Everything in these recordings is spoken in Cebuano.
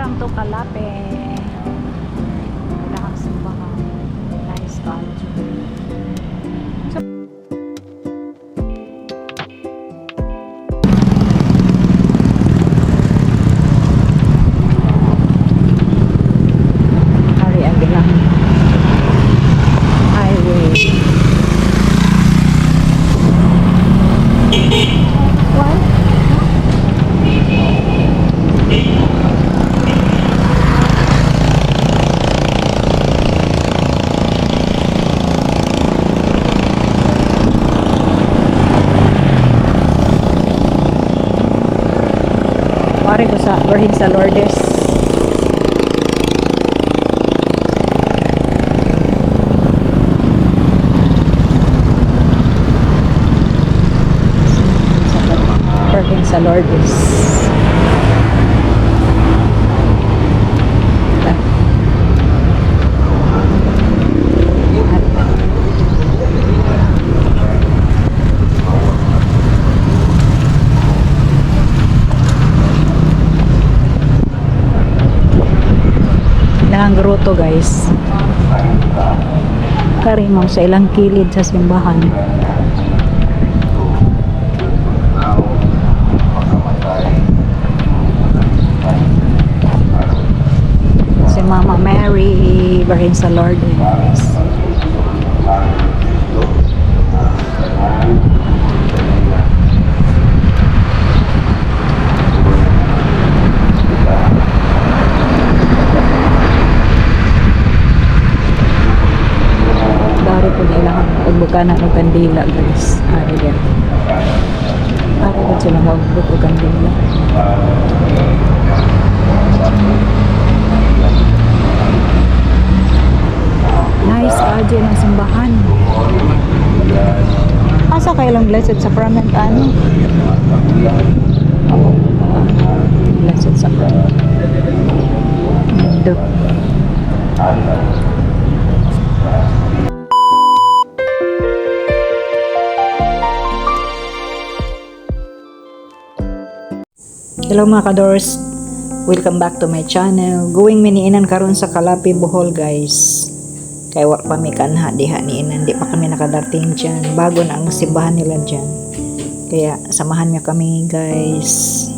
Welcome to Calape. Ilahang simbahan. Nice culture. Ari ang ilang highway. What? Pare ko sa Birhen sa Lourdes. Birhen sa Lourdes. Ilang grotto, guys. Kari mo sa ilang kilid sa simbahan. Si Mama Mary, Birhen sa Lourdes. Dari po nila pagbukana ng kandila, guys. Ari yan. Ari po sila magbuk og kandila. Nice kadyo ng simbahan. Asa kayo lang Blessed Sacrament ano? Blessed Sacrament. Nindot. Hello, mga kadors. Welcome back to my channel. Going mi niinan karon sa Calape, Bohol, guys. Kay wa pa mi kanha diha niinan, di pa kami nakadating dyan. Bago na ang simbahan nila dyan. Kaya samahan niyo kami, guys.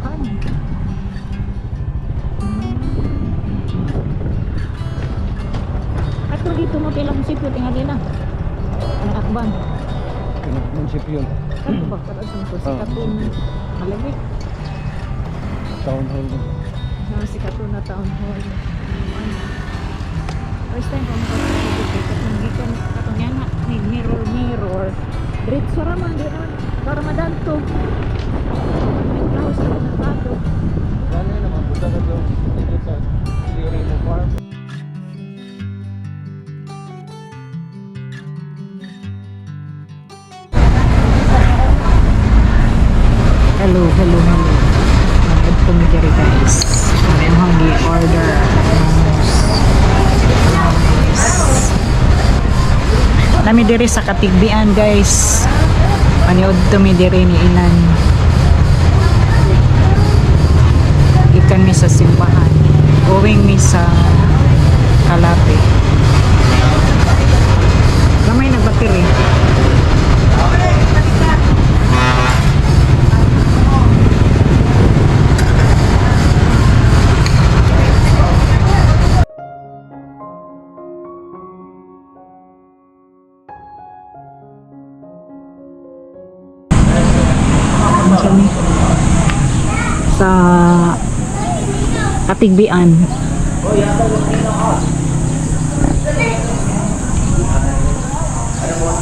Simbahan. Ato dito mo kailang munisipyo tingali na. Anong akban? Munisipyo. Kato ba? Kato sa munisipyo. Ah, Sikatun. Malagi. Town hall. Sa Sikatuna na town hall. Ano? First time ko makapagpapit kay katong gikan katong yan na may mirror mirror. Diretso ra man di naman para madanto. May tao sa merkado. Gano'n naman, punta ka doon dito sa Lirimo Farm. Hello, hello, hello. Manood ko mi diri, guys. May among gi-order. Momos. Guys. Nami diri sa Katigbian, guys. Paniod to mi diri ni Inan. Ikan mi sa simbahan. Going mi sa Kalapi. Gamay nagbatiri. Ano ni? Sa Katigbian.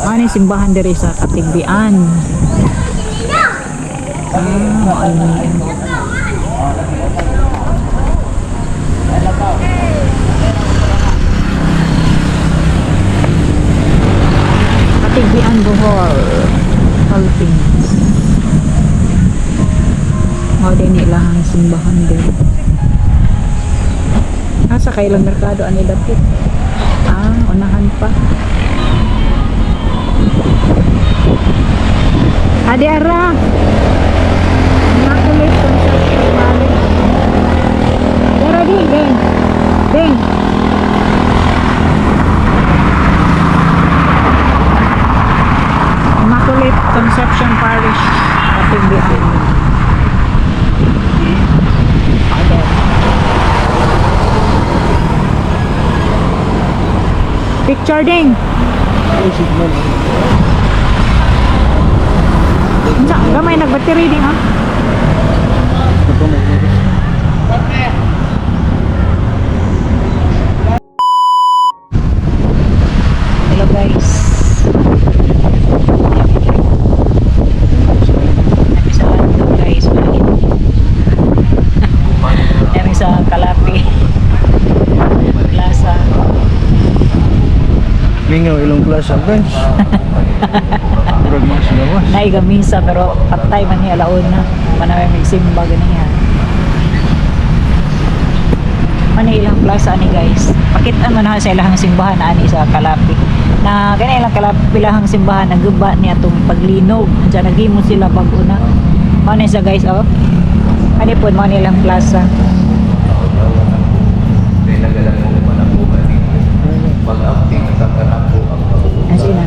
Ano yung simbahan diri sa Katigbian? Ah, ano yan. Katigbian, Bohol, Philippines. Mao din ilahang simbahan diri. Ah, sa kailang merkado ani dapit. Ah, unahan pa. Adi ara. Immaculate Conception Parish. Dara di, deng. Deng. Immaculate Conception Parish, Katigbian. Father. Picture ding. Ay, signal. Unsa gamay nagbattery ding ha? Ito may Hello guys. Nami sa Lando guys, malaki. Nami sa Kalapi. Plaza. Mingaw ilong plaza, guys. Murag mga silawas. Naigamisa pero patay man niya alauna. Manamay may simba ganiya. Ano ilang plaza ani guys. Pakitaan man na sa ilahang simbahan ani sa Kalapi. Na gani ilang Kalapi ilahang simbahan naguba niya atong paglinog. Diyan naghimo sila bag-o na. Mao na siya guys oh. Ani pod mao ni ilang plaza. As in, ah.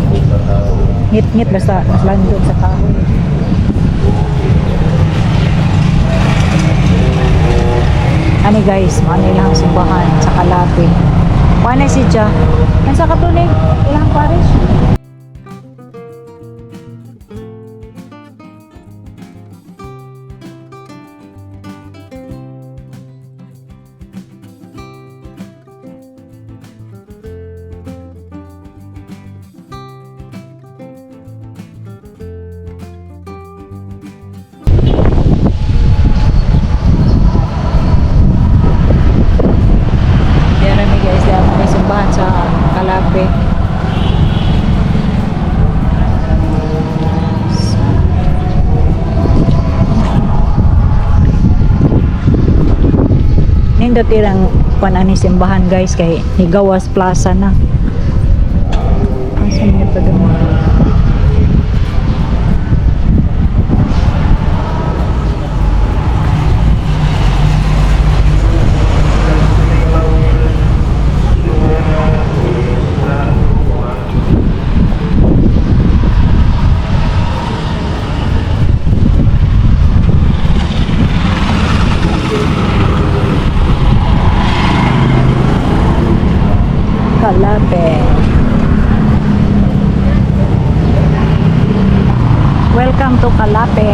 Ngit-ngit basta mas landog sa kahoy. Ani guys, mao na ilang simbahan sa Kalapi. Kuha na si Ja. Nasa katunig, ilang parish. Dara mi guys, dara may simbahan sa Kalapi. Nindot ilang kuan ani simbahan guys kay Nigawas Plaza na. Asa man ito doon? Calape. Welcome to Calape.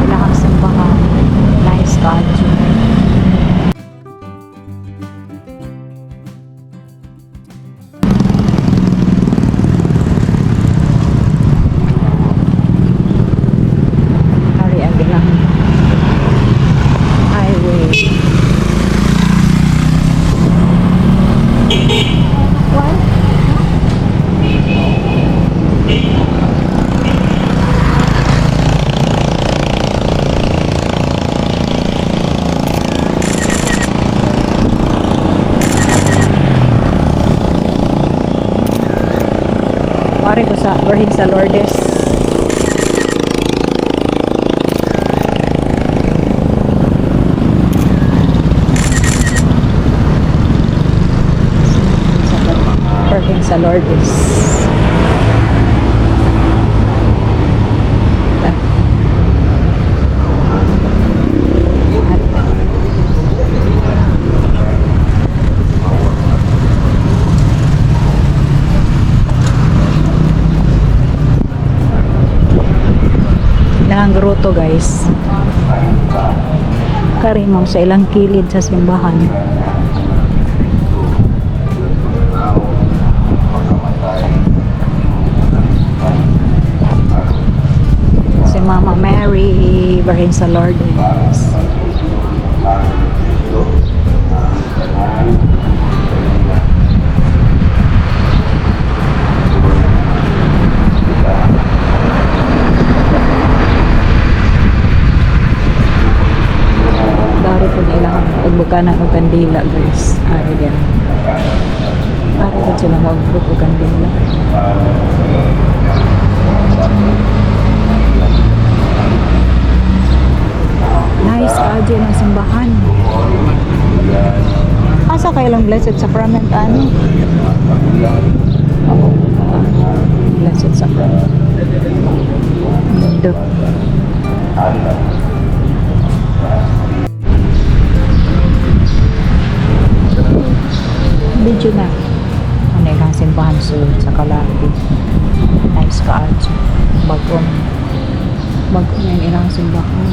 Ilahang simbahan. Nice kaayo. Ari ang ilang highway. What? Pare ko sa Birhen sa Lourdes. Birhen sa Lourdes. Ilang grotto, guys. Karimong sa ilang kilid sa simbahan. Si Mama Mary, Birhen sa Lourdes. Dari po nila pagbuka na og kandila, guys. Ari din. Ari po sila magbuk og kandila. Nice kaayo ng simbahan. Asa kayo lang Blessed Sacrament ano? Blessed Sacrament. Nindot. Video na. Ano ilang simbahan sulod sa Calape. Nice kaayo. Bago. Bago na yung ilang simbahan.